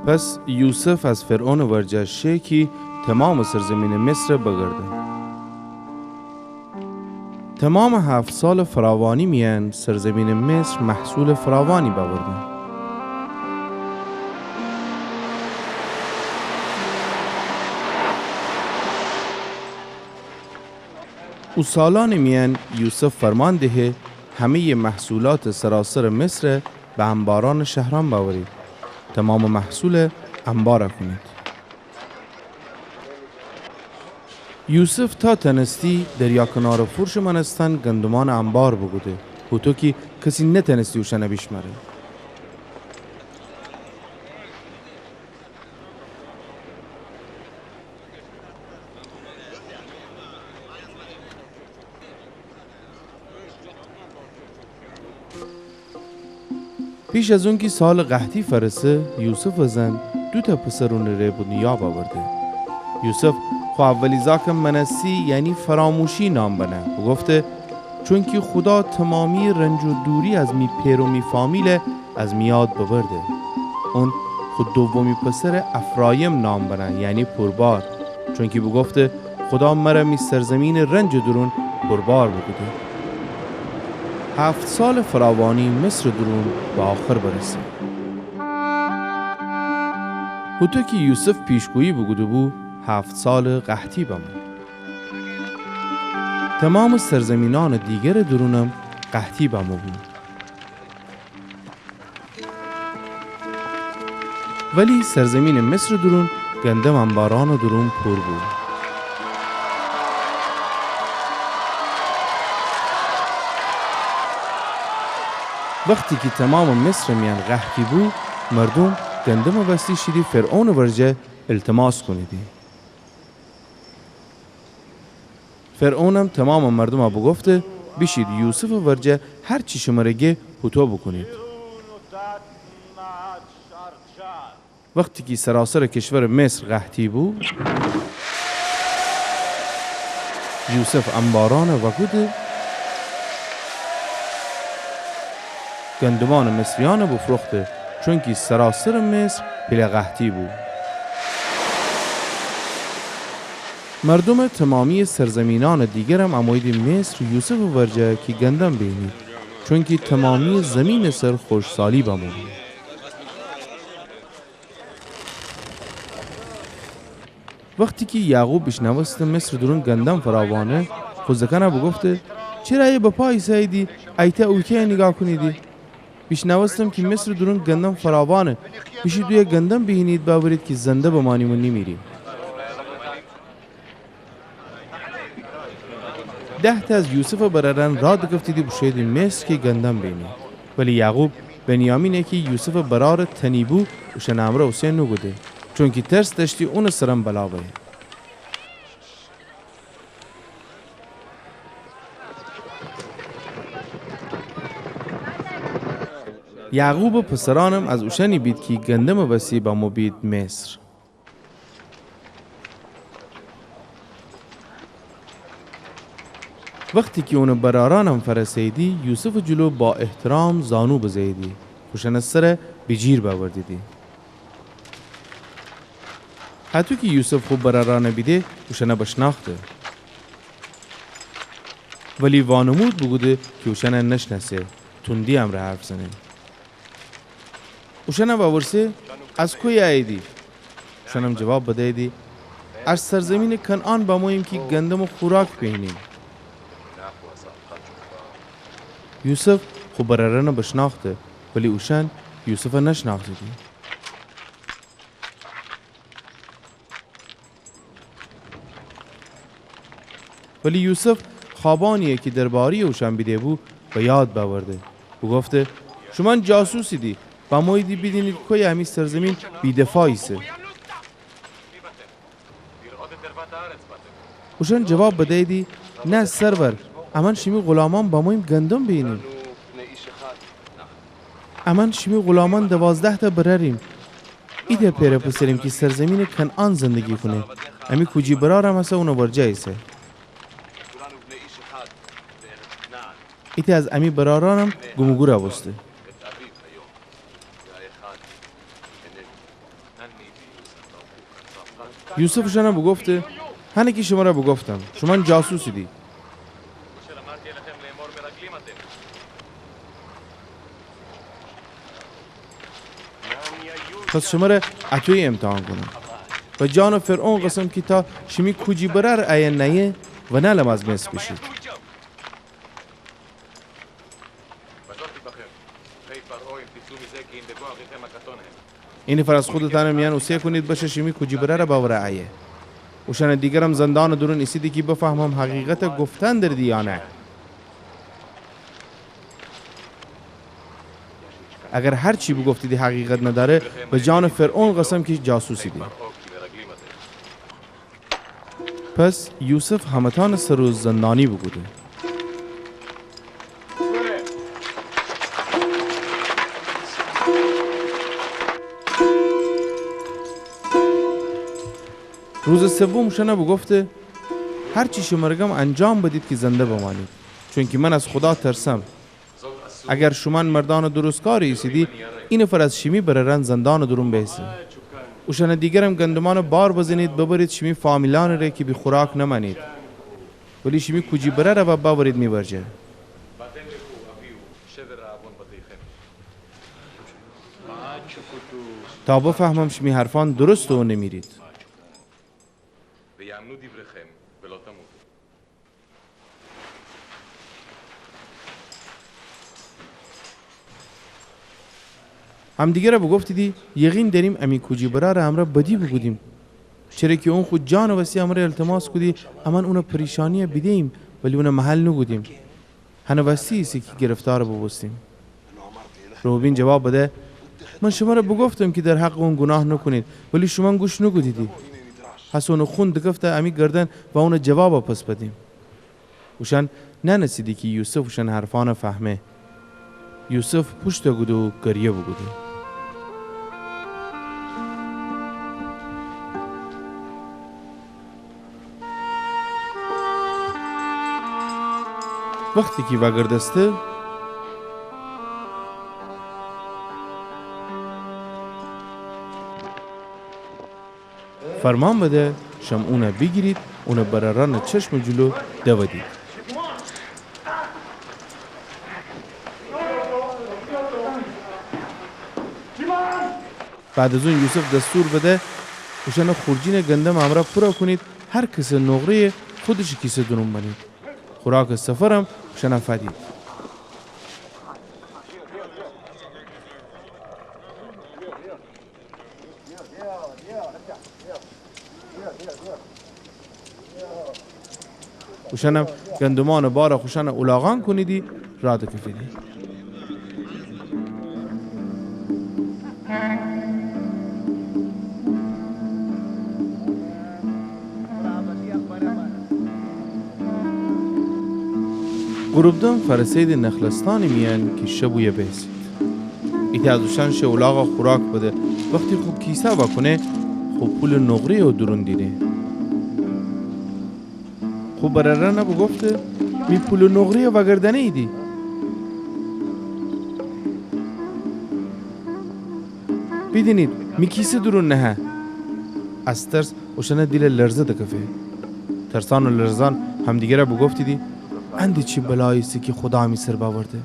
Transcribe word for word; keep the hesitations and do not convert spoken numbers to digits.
پس یوسف از فرعونٚ ورجه شه کی تومامٚ سرزیمینٚ مصر بگرده. تومامٚ هفت سالٚ فراوانی میأن سرزیمینٚ مصر محصولٚ فراوانی بأورده. او سالأنٚ میأن یوسف فرمان دهه همه‌یٚ محصولاتٚ سراسرٚ مصر به انبارأنٚ شهرأن بأورید. تومامٚ محصول انبار کونید. یوسف تا تأنستی دریا کنارٚ فرشٚ مأنستن گندمأنٚ انبار بوکوده، هوطو کی کسی نتأنستی اوشأن بیشمأره. پیش از اونکی سالٚ قحطی فأرسه، یوسفٚ زن دوتأ پسر اونٚ ره به دونیا بأورده. یوسف خو اولی زاکٚ منسی، یعنی فراموشی نام بنه، بوگفته: چونکی خودا تومامییٚ رنج و دوری از می پئر و می فامیل از می یاد ببرده. اون خو دومی پسر افرایم نام بنه، یعنی پوربار. چونکی بوگفته: خودا مر می سرزیمینٚ رنجٚ دورون پوربار بوکوده. هفت سالٚ فراوانی مصرٚ دورون به آخر برسه. هوطو کی یوسف پیشگویی بوکوده‌بو، هفت سالٚ قحطی بمو. تومامٚ سرزیمینأنٚ دیگرٚ دورونم قحطی بمو بو. ولی سرزیمینٚ مصرٚ دورون گندم انبارأنٚ دورون پور بو. وختی کی تومامٚ مصرٚ میأن قحطی بو، مردوم گندمٚ وسی شیدی فرعونٚ ورجه ایلتماس کونیدی. فرعونم تومامٚ مردومَ بوگفته: بیشید یوسفٚ ورجه هر چی شمره گه هوطو بوکونید. وختی کی سراسرٚ کشورٚ مصر قحطی بو، یوسف انبارأنَ وأکوده، گندمأنٚ مصریأنَ بوفروخته، چونکی سراسرٚ مصر پیله قحطی بو. مردومٚ تومامییٚ سرزیمینأنٚ دیگرم اموییدی مصر یوسفٚ ورجه کی گندم بیهینید، چونکی تومامییٚ زیمینٚ سر خوشکسالی بمو بو. وختی کی یعقوب بیشنوسته مصرٚ دورون گندم فراوانه، خو زأکأنَ بوگفته: چره ایه بپا ایسه‌ییدی، ایتأ اویتأیَ نیگاه کونیدی؟ بیشنوستم کی مصرٚ دورون گندم فراوانه، بیشید اویه گندم بیهینید بأورید کی زنده بمأنیم و نیمیریم. ده‌تأ از یوسفٚ برأرأن راه دکفتیدی بوشوییدی مصر کی گندم بیهینید. ولی یعقوب بنیامینَ کی یوسفٚ برأرٚ تنی بو، اوشأنٚ امرأ اوسه نوکوده، چونکی ترس دأشتی اونٚ سرم بلا بأیه. یعقوبٚ پسرأنم از اوشأنی بید کی گندمٚ وسی بمو بید مصر. وختی کی اونٚ برأرأنم فأرسه‌ییدی، یوسفٚ جلو با احترام زانو بزه‌ییدی، خوشأنٚ سرَ بیجیر بأوردیدی. هطو کی یوسف خو برأرأنَ بیده، اوشأنَ بشنأخته. ولی وانمود بوکوده کی اوشأنَ نشنأسه، توندی امرأ حرف زنه. اوشأنَ وورسه: از کویه اییدی؟ اوشأنم جواب بدییدی: از سرزیمینٚ کنعان بموییم کی گندم و خوراک بیهینیم. یوسف خو برأرأنَ بشنأخته، ولی اوشأن یوسفَ نشنأختیدی. ولی یوسف خوأبأنی‌یَ کی درباره‌یٚ اوشأن بیده‌بو به یاد بأورده، بوگفته: شومأن جاسوسیدی، بموییدی بیدینید کویه امی سرزیمین بی‌دفاع ایسه. اوشأن جواب بدییدی: نه سرور، امأن شیمی غولامأن بموییم گندم بیهینیم. امأن شیمی غولامأن دوازده‌تأ برأریم. ایتأ پئرٚ پسریم کی سرزیمینٚ کنعان زندگی کونه. امی کوجی برأرم هسه اونٚ ورجه ایسه. ایتأ از امی برأرأنم گومٚ گورَ بوسته. یوسف اوشأنَ بوگفته: هنه کی شمره بوگفتم، شومأن جاسوسیدی. پس شمره اطویی امتحان کونم. به جانٚ فرعون قسم کی تا شیمی کوجی برأرٚ ایه نأیه، ونألم از مصر بیشید. اینفر از خودتأنٚ میأن اوسه کونید بشه شیمی کوجی برأرَ بأوره ایه. اوشأنٚ دیگرم زندانٚ دورون ایسیدی کی بفهمم حقیقتَ گفتن دریدی یا نه. اگر هر چی بوگفتیدی حقیقت ندأره، به جانٚ فرعون قسم کی جاسوسیدی. پس یوسف همه‌تأنٚ سه روز زندانی بوکوده. روزٚ سوم اوشأنَ بوگفته: هر چی شمره گم انجام بدید کی زنده بمأنید، چونکی من از خودا ترسم. اگر شومأن مردأنٚ درستکاری ایسیدی، اینفر از شیمی برأرأن زندانٚ دورون بهسه. اوشأنٚ دیگرم گندومأنٚ بار بزنید، ببرید شیمی فامیلأنٚ ره کی بی خوراک نمأنید، ولی شیمی کوجی برأرَ وأ بأورید می ورجه، تا بفهمم شیمی حرفأن درسته و نمیرید. همدیگرَ بوگفتیدی: یقین دأریم امی کوجی برأرٚ امرأ بدی بوکودیم، چره کی اون خو جانٚ وسی امرأ ایلتماس کودی، امأن اونٚ پریشانیَ بیده‌ییم، ولی اونَ محل نوکودیم. هنٚ وستی ایسه کی گرفتارَ بوبوستیم. روبین جواب بده: من شمره بوگفتم کی در حقٚ اون گوناه نوکونید، ولی شومأن گوش نوکودیدی. هسه اونٚ خون دکفته امی گردن و اونٚ جوابَ پس بدیم. اوشأن نأنستیدی کی یوسف اوشأنٚ حرفأنَ فهمه. یوسف پوشتَ کوده و گریه بوکوده. وختی کی وأگردسته، فرمأن بده شمعونَ بیگیرید، اونٚ برأرأنٚ چشمٚ جلو دودید. بعد از اون یوسف دستور بده اوشأنَ خورجینٚ گندمٚ امرأ پورَ کونید، هر کسٚ نقره‌یَ خودشٚ کیسه دورون بنید. خوراکٚ سفرم اوشأنَ فدید. اوشأنم گندمأنٚ بارَ خوشأنٚ الاغأن کونیدی، راه دکفیدی. غروب‌دم فأرسه‌ییدی نخلستأنی میأن کی شب اویه بهسید. ایتأ از اوشأن شه الاغَ خوراک بده. وختی خو کیسه وأکونه، خو پولٚ نقره‌یَ او دورون دینه. خو برأرأنَ بوگفته: می پولٚ نقره‌یَ وأگردأنه‌ییدی. بیدینید، می کیسه دورون نهه. از ترس اوشأنٚ دیل لرزه دکفه. ترسأن و لرزأن همدیگرَ بوگفتیدی: اندی چی بلایی ایسه کی خودا می سر بأورده؟